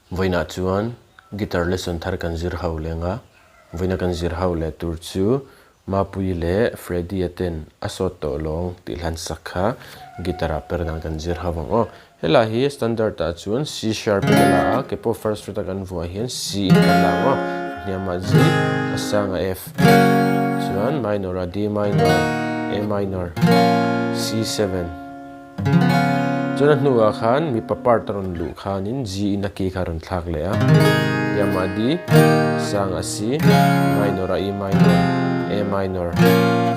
Vawiinah chuan guitar lesson thar kan zir ho leng a, vawiina kan zir ho leh tur chu Mapuii leh Freddy-a ten a sawt tawh lawng tih hlan sak kha guitar ah per dan kan zir ho ang aw. Helai hi standard ah chuan C sharp in a la a, ke pawh first fret a kan vuah hian C in kan la ang aw. A hniamah G, a sangah F, chuan minor ah D minor, A minor, C7. Chuan a hnuah khan mipa part a rawn luh khanin G in a key kha a rawn thlak leh a, hniamah D, sangah C, minor ah E minor, A minor,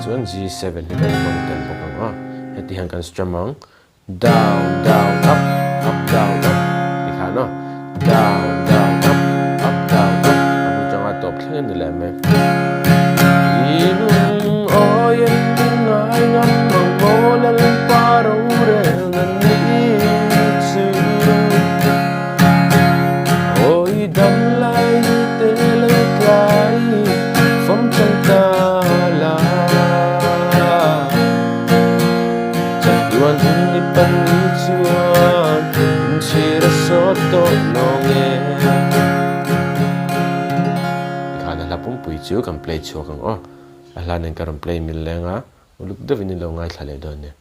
chuan G7 hi kan hmang tel bawk ang a, heti hian kan strum ang, down, down, up, up, down, up ti khan aw, down, down, up, up, down, up a bul tanga tawp thleng a ni leh mai. Tikhan a hla pumpui chu kan play chhuak ang aw. A hla nen ka rawn play mil leng a, uluk deuhin in lo ngaithla leh dawn nia.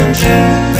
Kan hre.